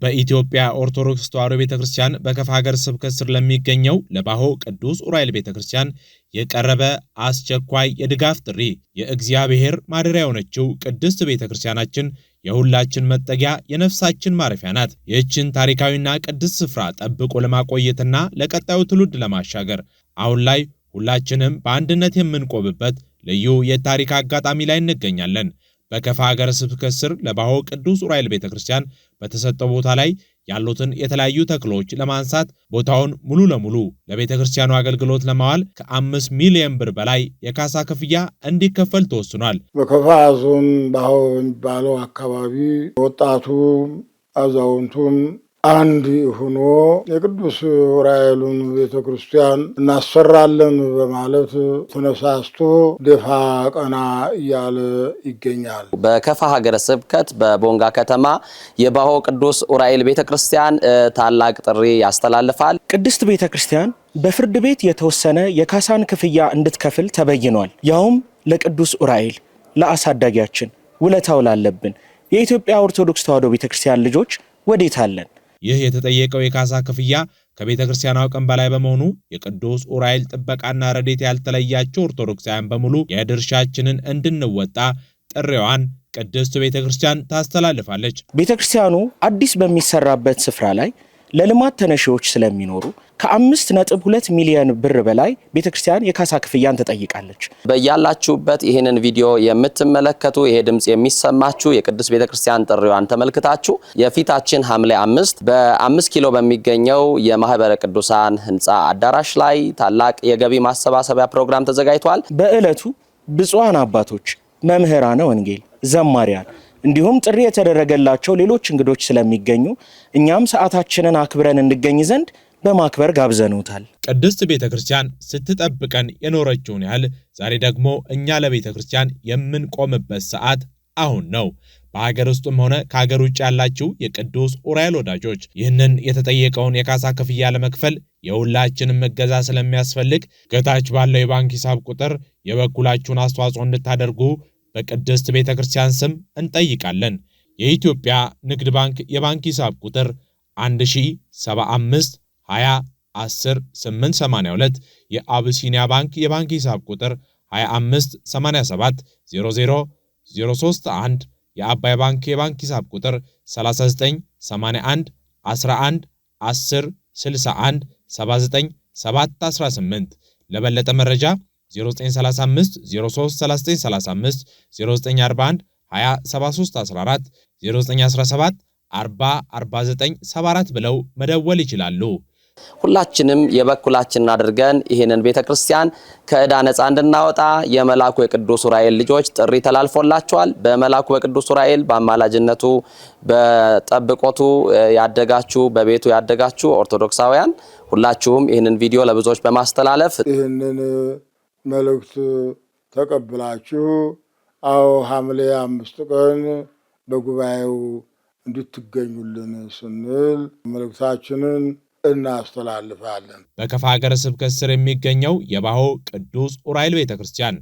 በኢትዮጵያ ኦርቶዶክስ ተዋሕዶ ቤተ ክርስቲያን በከፋ ሀገረ ስብከት ስር ለሚገኘው ለባሆ ቅዱስ ዑራኤል ቤተ ክርስቲያን የቀረበ አስቸኳይ የድጋፍ ጥሪ። የእግዚአብሔር ማደሪያ የሆነችው ቅድስት ቤተ ክርስቲያናችን የሁላችን መጠጊያ፣ የነፍሳችን ማረፊያ ናት። ይህችን ታሪካዊና ቅድስት ስፍራ ጠብቆ ለማቆየትና ለቀጣዩ ትውልድ ለማሻገር አሁን ላይ ሁላችንም በአንድነት የምንቆምበት ልዩ የታሪክ አጋጣሚ ላይ እንገኛለን። በከፋ ሀገረ ስብከት ስር ለባሆ ቅዱስ ዑራኤል ቤተክርስቲያን በተሰጠው ቦታ ላይ ያሉትን የተለያዩ ተክሎች ለማንሳት፣ ቦታውን ሙሉ ለሙሉ ለቤተክርስቲያኑ አገልግሎት ለማዋል ከ5 ሚሊዮን ብር በላይ የካሳ ክፍያ እንዲከፈል ተወስኗል። በከፋ ዞን ባሆ በሚባለው አካባቢ ወጣቱም አዛውንቱም አንድ ሆኖ የቅዱስ ዑራኤሉን ቤተ ክርስቲያን እናሰራለን በማለት ተነሳስቶ ደፋ ቀና እያለ ይገኛል። በከፋ ሀገረ ስብከት በቦንጋ ከተማ የባሆ ቅዱስ ዑራኤል ቤተ ክርስቲያን ታላቅ ጥሪ ያስተላልፋል። ቅድስት ቤተ ክርስቲያን በፍርድ ቤት የተወሰነ የካሳን ክፍያ እንድትከፍል ተበይኗል። ያውም ለቅዱስ ዑራኤል፣ ለአሳዳጊያችን ውለታው ላለብን የኢትዮጵያ ኦርቶዶክስ ተዋሕዶ ቤተ ክርስቲያን ልጆች ወዴት አለን? ይህ የተጠየቀው የካሳ ክፍያ ከቤተ ክርስቲያኗ አቅም በላይ በመሆኑ የቅዱስ ዑራኤል ጥበቃና ረድኤት ያልተለያቸው ኦርቶዶክሳውያን በሙሉ የድርሻችንን እንድንወጣ ጥሪዋን ቅድስት ቤተ ክርስቲያን ታስተላልፋለች። ቤተ ክርስቲያኑ አዲስ በሚሰራበት ስፍራ ላይ ለልማት ተነሺዎች ስለሚኖሩ ከ5.2 ሚሊዮን ብር በላይ ቤተ ክርስቲያን የካሳ ክፍያን ትጠይቃለች። በያላችሁበት ይህንን ቪዲዮ የምትመለከቱ፣ ይሄ ድምፅ የሚሰማችሁ፣ የቅድስት ቤተክርስቲያን ጥሪዋን ተመልክታችሁ የፊታችን ሐምሌ 5 በ5 ኪሎ በሚገኘው የማህበረ ቅዱሳን ህንፃ አዳራሽ ላይ ታላቅ የገቢ ማሰባሰቢያ ፕሮግራም ተዘጋጅቷል። በዕለቱ ብፁዓን አባቶች፣ መምህራነ ወንጌል፣ ዘማሪያን እንዲሁም ጥሪ የተደረገላቸው ሌሎች እንግዶች ስለሚገኙ እኛም ሰዓታችንን አክብረን እንገኝ ዘንድ በማክበር ጋብዘንዎታል። ቅድስት ቤተ ክርስቲያን ስትጠብቀን የኖረችውን ያህል ዛሬ ደግሞ እኛ ለቤተ ክርስቲያን የምንቆምበት ሰዓት አሁን ነው። በሀገር ውስጥም ሆነ ከሀገር ውጭ ያላችሁ የቅዱስ ዑራኤል ወዳጆች፣ ይህንን የተጠየቀውን የካሳ ክፍያ ለመክፈል የሁላችንም እገዛ ስለሚያስፈልግ ከታች ባለው የባንክ ሂሳብ ቁጥር የበኩላችሁን አስተዋጽኦ እንድታደርጉ በቅድስት ቤተ ክርስቲያን ስም እንጠይቃለን። የኢትዮጵያ ንግድ ባንክ የባንክ ሂሳብ ቁጥር 1075 20 10 882፣ የአብሲኒያ ባንክ የባንክ ሂሳብ ቁጥር 25 87 00 031፣ የአባይ ባንክ የባንክ ሂሳብ ቁጥር 39 81 11 10 61 79 718። ለበለጠ መረጃ 0935 03 39 35፣ 0941 20 73 14፣ 0917 40 49 74 ብለው መደወል ይችላሉ። ሁላችንም የበኩላችንን አድርገን ይህንን ቤተ ክርስቲያን ከዕዳ ነፃ እንድናወጣ የመላኩ የቅዱስ ዑራኤል ልጆች ጥሪ ተላልፎላችኋል። በመላኩ በቅዱስ ዑራኤል በአማላጅነቱ በጠብቆቱ ያደጋችሁ፣ በቤቱ ያደጋችሁ ኦርቶዶክሳውያን ሁላችሁም ይህንን ቪዲዮ ለብዙዎች በማስተላለፍ ይህንን መልእክት ተቀብላችሁ አዎ ሐምሌ 5 ቀን በጉባኤው እንድትገኙልን ስንል መልእክታችንን እናስተላልፋለን። በከፋ ሀገረ ስብከት ስር የሚገኘው የባሆ ቅዱስ ዑራኤል ቤተ ክርስቲያን።